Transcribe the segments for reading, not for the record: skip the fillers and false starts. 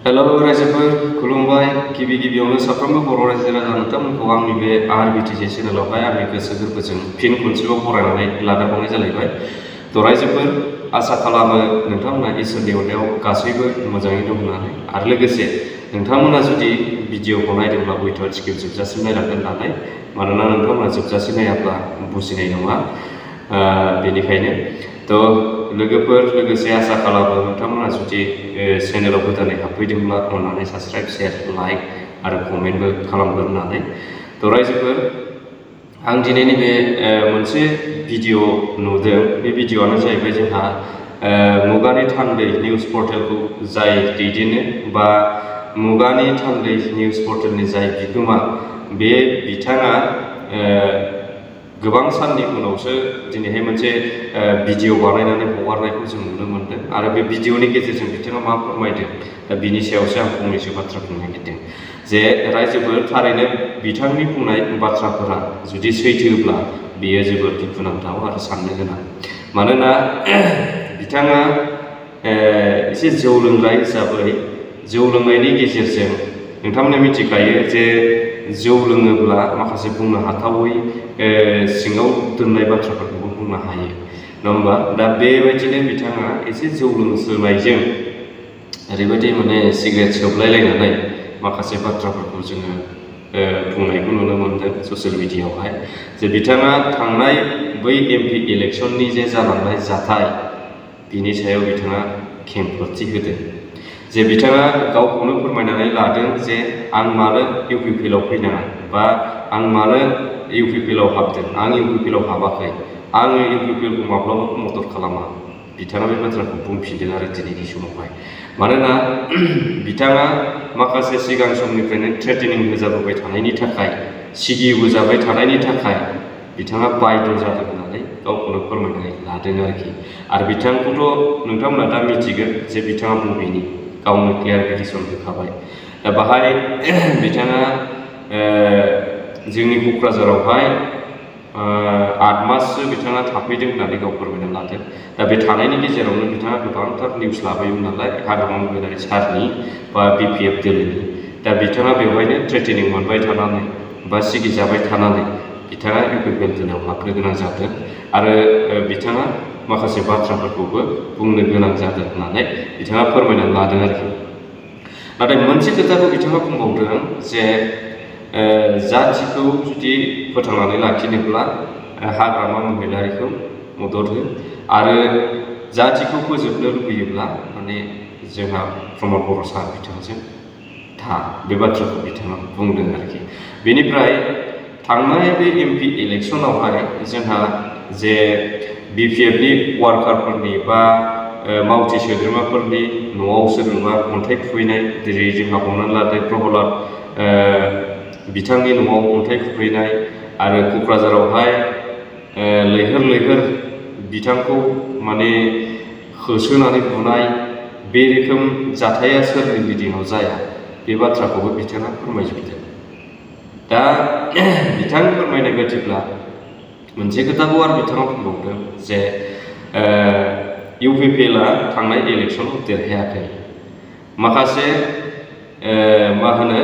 Hello रायजोफोर खुलुमबाय गिबियावनो साफ्रोमबो बर' रायजो राजा नोंथांमोनखौ आंनि बे आरबिटिसि चेनेलावहाय आंनि गोसो गोरबोजों फिन खनसेबाव बरायनानै लागारबावनाय जालायबाय। थ' रायजोफोर आसा खालामो नोंथांमोना इसोरनि अननायाव गासैबो मोजाङै दं होननानै आरो लोगोसे नोंथांमोना जुदि भिडिअखौ नायदोंब्ला उइथआउट स्किप जोबजासिम नायलांगोन होननानै मानोना नोंथांमोना जोबजासिम नायाब्ला बुजिनाय नङा बेनिखायनो लोगोफोर लोगोसे आसा खालामो नोंथांमोना जुदि चेनेलाव गोदानै हाबफैदोंब्ला अननानै साबस्क्राइब शेयार लाइक आरो कमेन्टबो खालामगोन होननानै रायजोफोर आं दिनैनि बे मोनसे भिडिअ नुदों बे भिडिअआनो जाहैबाय जोंहा मुगानि थान्दै निउज पर्टेलखौ जाय दैदेनो बा मुगानि थान्दै निउज पर्टेलनि जाय बिगोमा बे बिथाङा गोबां साननि उनावसो दिनैहाय मोनसे भिडिअ बानायनानै हगारनायखौ जों नुनो मोनदों आरो बे भिडिअनि गेजेरजों बिथाङा मा फोरमायदों दा बिनि सायावसो आं फंनैसो बाथ्रा बुंनो नागिरदों जे रायजोफोर थारैनो बिथांनि बुंनाय बाथ्राफोरा जुदि सैथोब्ला बेयो जोबोद दुखुनांथाव आरो साननो गोनां मानोना बिथाङा एसे जौ लोंग्रा हिसाबै जौ लोंनायनि गेजेरजों नोंथांमोना मिथिखायो जे जौ लोङोब्ला माखासे बुंनो हाथावै सिङाव दोननाय बाथ्राफोरखौबो बुंनो हायो नङा होमबा दा बेबायदिनो बिथाङा एसे जौ लोंसोनायजों ओरैबायदि माने सिगारेट सोबलायलायनानै माखासे बाथ्राफोरखौ जोङो बुंनायखौ नुनो मोनदों ससियेल मिडियायावहाय जे बिथाङा थांनाय बै एमपि इलेक्सननि जे जालांनाय जाथाय बिनि सायाव बिथाङा खेंफोरथि होदों जे बिथाङा गावखौनो फोरमायनानै लादों जे आं मानो इउपिपिएलआव फैनाङा बा आं मानो इउपिपिएलआव हाबदों आं इउपिपिएलआव हाबाखै आङो इउपिपिएलखौ माब्लाबाबो मदद खालामा बिथाङा बे बाथ्राखौ बुंफिनदों आरो दिनैनि समावहाय मानोना बिथाङा माखासे सिगां समनिफ्रायनो थ्रेटेनिं होजाबोबाय थानायनि थाखाय सिगिबोजाबाय थानायनि थाखाय बिथाङा बायद' जादों होननानै गावखौनो फोरमायनानै लादों आरो बिथांखौथ' नोंथांमोना दा मिथिगोन जे बिथाङा बबेनि गावनो क्लियारिफिकेसन होखाबाय दा बाहाय बिथाङा जोंनि क'क्राझारावहाय 8 माससो बिथाङा थाफैदों होननानै गाव फोरमायना लादों दा बे थानायनि गेजेरावनो बिथाङा गोबांथार निउस लाबोयोमोन नालाय हाग्रामा महिलारि सारनि बा बिपिएफ दोलोनि दा बिथाङा बेवहायनो थ्रेटेनिं मोनबाय थानानै बा सिगिजाबाय थानानै बिथाङा इउपिपिएल दोलोआव हाबनो गोनां जादों आरो बिथाङा माखासे बाथ्राफोरखौबो बुंनो गोनां जादों होननानै बिथाङा फोरमायनानै लादों नाथाय मोनसे खोथाखौ बिथाङा बुंबावदों जे जाथिखौ जुदि फोथांनानै लाखिनोब्ला हाग्रामा महिलारिखौ मदद हो आरो जाथिखौ फोजोबनो लुबैयोब्ला माने जोंहा प्रमद बर' सार बिथांजों था बे बाथ्राखौ बिथाङा बुंदों बेनिफ्राय थांनाय बे एमपि इलेक्सनावहाय जोंहा जे बिपिएफनि वार्कारफोरनि बा मावथि सोद्रोमाफोरनि न'आव सोरजोंबा अन्थाइ खुबैनाय जेरै जोंहा हमनानै लादो प्रहलाद बिथांनि न'आव अन्थाइ खुबैनाय आरो क'क्राझारावहाय लैहोर बिथांखौ माने होसोनानै बुनाय बे रोखोम जाथाया सोरनि लिडिङाव जाया बे बाथ्राखौबो बिथाङा फोरमायजोबदों दा बिथां फोरमायनाय बायदिब्ला मोनसे खोथाखौ आरो बिथाङा बुंबावदों जे इउपिपिएलआ थांनाय इलेक्सनाव देरहायाखै माखासे मा होनो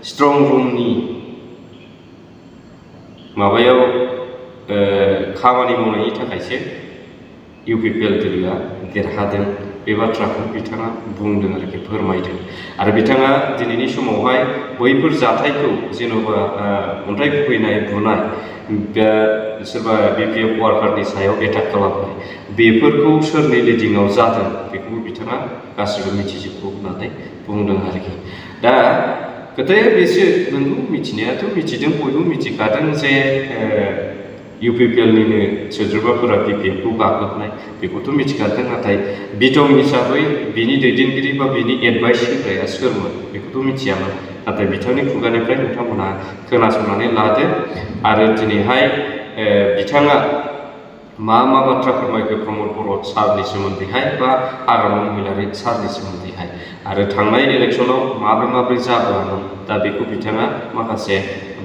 स्ट्रं रुमनि माबायाव खामानि मावनायनि थाखायसो इउपिपिएल दोलोआ देरहादों बे बाथ्राखौ बिथाङा बुंदों फोरमायदों आरो बिथाङा दिनैनि समावहाय बैफोर जाथायखौ जेन'बा अन्थाइ खुबैनाय बुनाय सोरबा बिपिएफ वार्कारनि सायाव एटाक खालामनाय बेफोरखौ सोरनि लिडिङाव जादों बेखौबो बिथाङा गासिबो मिथिजोबगौ होननानै बुंदों दा खोथाया बेसो नोंगौ मिथिनायाथ' मिथिदों बयबो मिथिखादों जे इउपिपिएलनिनो सोद्रोमाफोरा बिपिएफखौ गाग्लोबनाय बेखौथ' मिथिखादों नाथाय बिथं हिसाबै बिनि दैदेनगिरि बा बिनि एडभाइस होग्राया सोरमोन बेखौथ' मिथियामोन नाथाय बिथांनि खुगानिफ्राय नोंथांमोनहा खोनासंनानै लादो आरो दिनैहाय बिथाङा मा बाथ्रा फोरमायखो प्रमद बर' सारनि सोमोन्दैहाय बा हाग्रामा महिलारि सारनि सोमोन्दैहाय आरो थांनाय इलेक्सनाव माब्रै जाबोआमोन दा बेखौ बिथाङा माखासे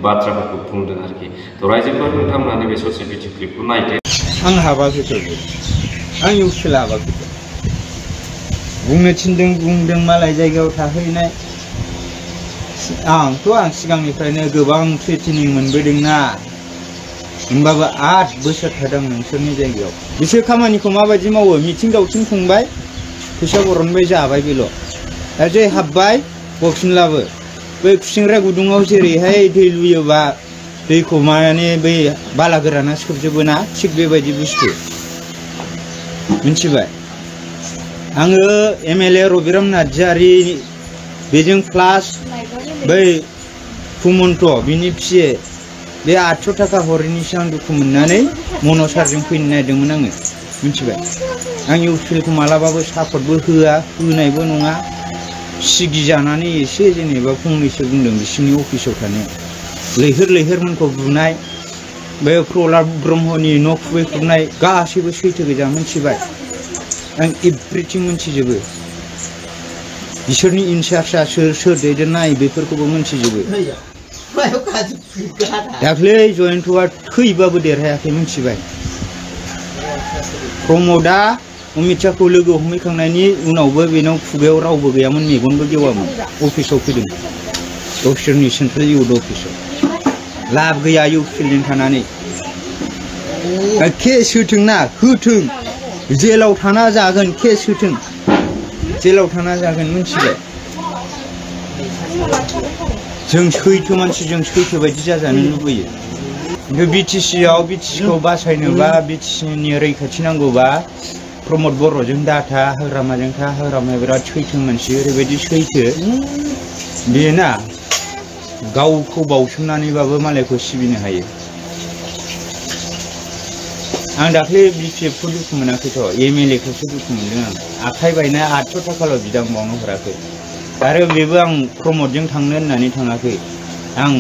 बाथ्राफोरखौ बुंदों थ' रायजोफोर नोंथांमोना नैबे ससे भिडिअ क्लिपखौ नायदो आं हाबाखै आं इउपिपिएल हाबाखै बुंनो थिनदों बुंदों मालाय जायगायाव थाहैनाय आंथ' आं सिगांनिफ्रायनो गोबां ट्रेनिं मोनबोदोंना होमबाबो 8 बोसोर थादों नोंसोरनि जायगायाव बिसोर खामानिखौ माबायदि मावो मिथिं दावथिं खुंबाय फैसा बरनबाय जाबाय बेल' दा जे हाबबाय बक्सिनलाबो बै खुसिंग्रा गुदुङाव जेरैहाय दै लुयोबा दैखौ माने बै बाला गोराना सोबजोबो ना थिग बेबायदि बुस्थु मिथिबाय आङो MLA रबिराम नार्जारि बेजों प्लास बै कुमन्त बिनि फिए बे 800 थाखा हरैनिसो आं दुखु मोननानै मनसारजों फैनो नागिरदोंमोन आङो मिथिबाय आं इउपिएलखौ मालाबाबो सापर्टबो होआ होनायबो नङा सिगि जानानै एसे जेनेबा फंनैसो बुंदों बिसिनि अफिसाव थानाय लैहोर बुनाय बे प्रहलाद ब्रह्मनि न' खुबैख्रुबनाय गासैबो सैथो गोजा मिथिबाय आं एभ्रिथिं मिथिजोबो बिसोरनि इनचार्जआ सोर दैदेननाय बेफोरखौबो मिथिजोबो दाख्लै जयन्तआ थैबाबो देरहायाखै मिथिबाय प्रमदआ अमित शाहखौ लोगो हमहैखांनायनि उनावबो बेनाव खुगायाव रावबो गैयामोन मेगनबो गेवामोन अफिसाव फैदों गावसोरनि सेन्ट्रेल इउथ अफिसाव लाब गैया इउपिएलजों थानानै केस होथोंना होथों जेलाव थाना जागोन केस होथों जेलाव थाना जागोन मिथिबाय जों सैथो मानसि जों सैथो बायदि जाजानो लुबैयो खिन्थु बिटिसिखौ बासायनोबा बिटिसिनि रैखाथि नांगौबा प्रमद बर'जों दाथा हाग्रामाजों था हाग्रामाया बिराद सैथो मानसि ओरैबायदि सैथो बेना गावखौ बावसोमनानैबाबो मालायखौ सिबिनो हायो आं दाख्लै बिपिएफखौ दुखु मोनाखैथ' MLAखौसो दुखु मोनदों आं आखाइ बायनाय 800 थाखाल' बिदां बावनो हराखै आरो बेबो आं प्रमदजों थांनो होननानै थाङाखै आं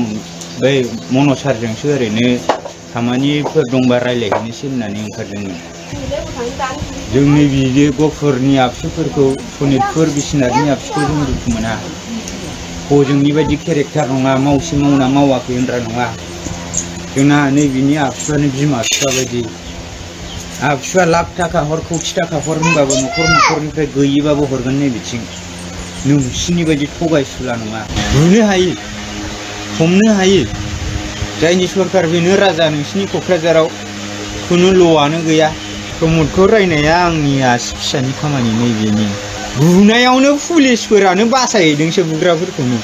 बै मनसारजोंसो ओरैनो खामानिफोर दंबा रायज्लायहैनोसै होननानै ओंखारदोंमोन जोंनि बिदि गफुरनि आबसुफोरखौ सनितपुर बिश्वनाथनि आबसुखौ जों दुखु मोना हजोंनि बायदि केरेक्टार नङा मावसे मावना मावाखै होनग्रा नङा जोंना नैबिनि आबसुआनो बिमा बिफा बायदि आबसुआ लाख थाखा हर कौटि थाखा हर होनबाबो न'खरनिफ्राय गैयिबाबो हरगोन नै बिथिं नोंसिनि बायदि थगायसुला नङा बुनो हायो हमनो हायो जायनि सरकार बेनो राजा नोंसिनि क'क्राझाराव खुनु ल'आनो गैया प्रमदखौ रायनाया आंनि आसि फिसानि खामानि नैबेनि बुनायावनो पुलिसफोरानो बासायहैदोंसो बुग्राफोरखौनो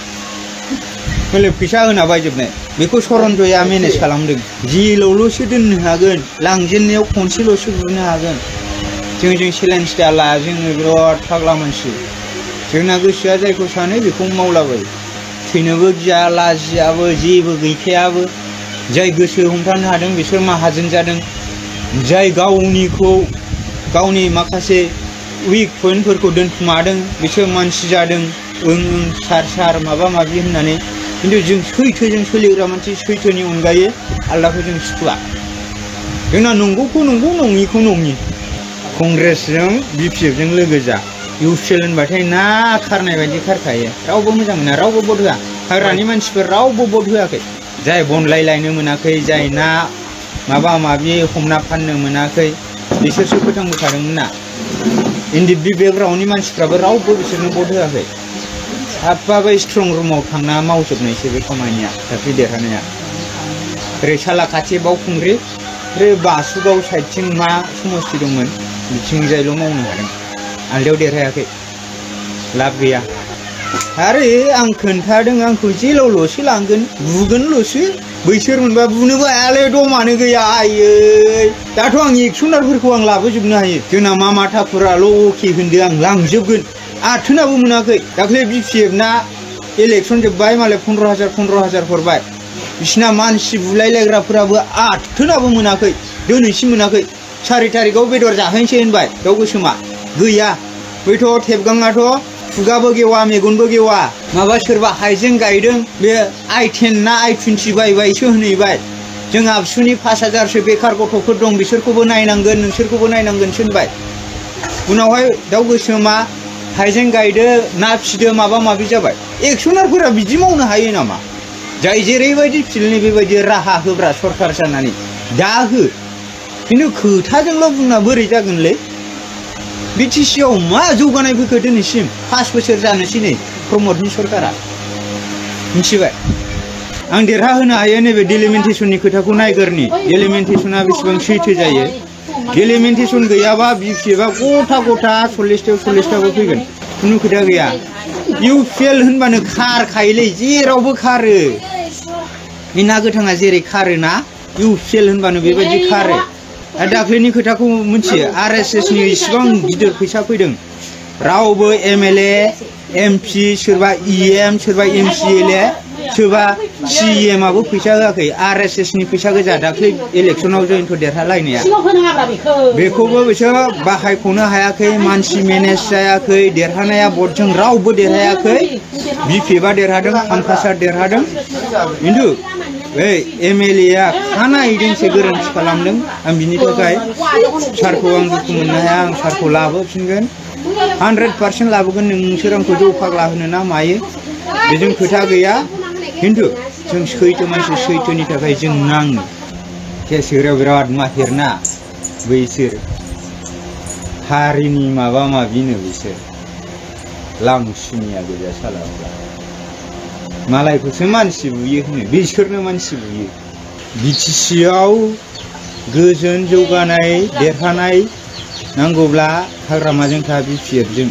हले फैसा होना बायजोबनाय बेखौ सरन्जया मेनेज खालामदों जेलावल'सो दोननो हागोन लांजेननायाव खनसेल'सो बुनो हागोन जों चेलेन्ज दाला जोङो बिराद फाग्ला मानसि जोंना गोसोआ जायखौ सानो बेखौ मावलाबायो थैनोबो गिया लाजियाबो जेबो गैखायाबो जाय गोसो हमथानो हादों बिसोर माहाजोन जादों जाय गावनि माखासे उइक पइन्टफोरखौ दोनखुमादों बिसोर मानसि जादों सार माबा माबि होननानै खिन्थु जों सैथोजों सोलिग्रा मानसि सैथोनि अनगायै आलदाखौ जों सुखुआ जोंना नंगौखौ नंगौ नङिखौ नङि कंग्रेसजों बिपिएफजों लोगो जा इउपिएल होनबाथाय ना खारनाय बायदि खारखायो रावबो मोजां मोना रावबो भट होआ हाग्रानि मानसिफोर रावबो भट होआखै जाय बनलाय लायनो मोनाखै जाय ना माबा माबि हमना फाननो मोनाखै बिसोरसो फोथांबोखादोंमोन ना एनडिएफबि बेकग्राउन्डनि मानसिफ्राबो रावबो बिसोरनो भट होआखै हाबबाबो स्ट्रं रुमाव थांना मावजोबनायसो बे खामानिया दाख्लै देरहानाया ओरै सालाखाथि बावखुंग्रि ओरै बासुगाव साइडथिं मा समस्ति दंमोन बिथिंजायल' मावनो हादों आलदायाव देरहायाखै लाब गैया आरो आं खोन्थादों आंखौ जेलावल'सो लांगोन बुगोनल'सो बैसोर मोनबा बुनोबो हायालै दमानो गैया आयै दाथ' आं एक्सनारफोरखौ आं लाबोजोबनो हायो जोंना मा माथाफोराल' अके होनदों आं लांजोबगोन आथोनाबो मोनाखै दाख्लै बिपिएफना इलेक्सन जोब्बाय मालाय 15,000 हरबाय बिसिना मानसि बुलायलायग्राफोराबो आथोनाबो मोनाखै दिनैसिम मोनाखै 4 तारिखआव बेदर जाहैनोसै होनबाय दाउ गोसोमा गैया बैथ' थेबगाङाथ' खुगाबो गेवा मेगनबो गेवा माबा सोरबा हाइजें गायदों बे I10 ना I20 बायबायसो होनहैबाय जों आबसुनि 5,000सो बेखार गथ'फोर दं बिसोरखौबो नायनांगोन नोंसोरखौबो नायनांगोनसो होनबाय उनावहाय दाउ गोसोमा हाइजें गायदो ना फिदो माबा माबि जाबाय एक्सनारफोरा बिदि मावनो हायो नामा जाय जेरैबायदि फिल्डनि बेबायदि राहा होब्रा सरकार जानानै दा हो खिन्थु खोथाजोंल' बुंना बोरै जागोनलै बिटिसिआव मा जौगानाय फैखो दिनैसिम 5 बोसोर जानोसै नै प्रमदनि सरकारा मिथिबाय आं देरहा होनो हायो नैबे डिलिमिटेसननि खोथाखौ नायगोरनि डिलिमिटेसना बेसेबां सैथो जायो डिलिमिटेसन गैयाबा बिपिएफआ गथा गथा 40-40 फैगोन खुनु खोथा गैया इउपिएल होनबानो खारखायोलै जेरावबो खारो बे ना गोथाङा जेरै खारोना इउपिएल होनबानो बेबायदि खारो आरो दाख्लैनि खोथाखौ मिथियो आरएसएसनि इसिबां गिदिर फैसा फैदों रावबो एमएलए एमपि सोरबा इएम सोरबा एमसिएलए सोरबा सिएमआबो फैसा होआखै आरएसएसनि फैसा गोजा दाख्लै इलेक्सनाव जयन्त देरहालायनाया बेखौबो बिसोर बाहायख'नो हायाखै मानसि मेनेज जायाखै देरहानाया भटजों रावबो देरहायाखै बिपिएफआ देरहादों हामफासार देरहादों खिन्थु बै एमएलएआ खानायजोंसो गोरोन्थि खालामदों आं बिनि थाखाय सारखौ आं दुखु मोननो हाया आं सारखौ लाबोफिनगोन 100% लाबोगोन नोंसोर आंखौ जौ फाग्ला होनो ना मायो बेजों खोथा गैया खिन्थु जों सैथो मानसि सैथोनि थाखाय जों नाङो केसोराव बिराद माहिरना बैसोर हारिनि माबा माबिनो बिसोर लांसुनिया गोजा सालाब्ला मालायखौसो मानसि बुयो होनो बिसोरनो मानसि बुयो बिटिसिआव गोजोन जौगानाय देरहानाय नांगौब्ला हाग्रामाजों था बिपिएफजों